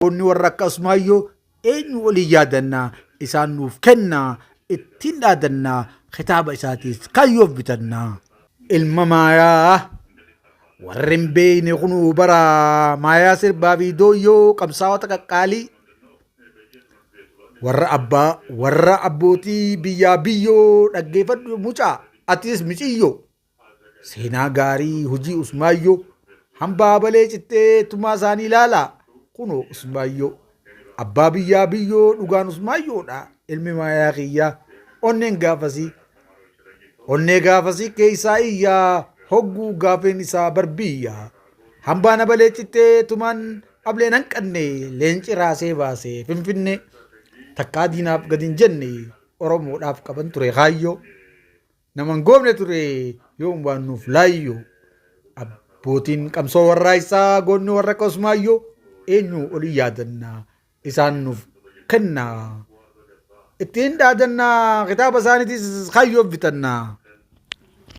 Goonni warra akka Usmaayyoo eenyu waliin yaadannaa isaan nuuf kennaa ittiin dhaadannaa kitaaba isaatiis kayyoof bitannaa. Ilma maayaa warri hin beekne kunuu bara maayaa sirbaa fi dooyyoo qabsaa'ota qaqqaalii warra abbaa warra abbootii biyyaa biyyoo dhaggeeffadhu mucaa atis miciyyoo. Seenaa gaarii hojii Usmaayyoo hambaa balee cittee tumaa isaanii ilaalaa kunoo Usmaayyoo abbaa biyyaa biyyoo dhugaan Usmaayyoodha ilmi maayaa kiyyaa onneen gaafasii onnee gaafasii keessaa iyyaa hogguu gaafeen isaa barbiyya hambaa na balee cittee tumaan ableen hanqanne leenci raasee baasee finfinnee takkaa diinaaf gad hin jenne Oromoodhaaf qaban ture kaayyoo. Nama hin goofne ture yoom waan nuuf laayyoo. Abbootiin qabsoo warraa isaa goonni warra akka Usmaayyoo eenyu olii yaadannaa isaan nuuf kennaa. Ittiin dhaadannaa kitaaba isaaniitis kaayyoof bitannaa.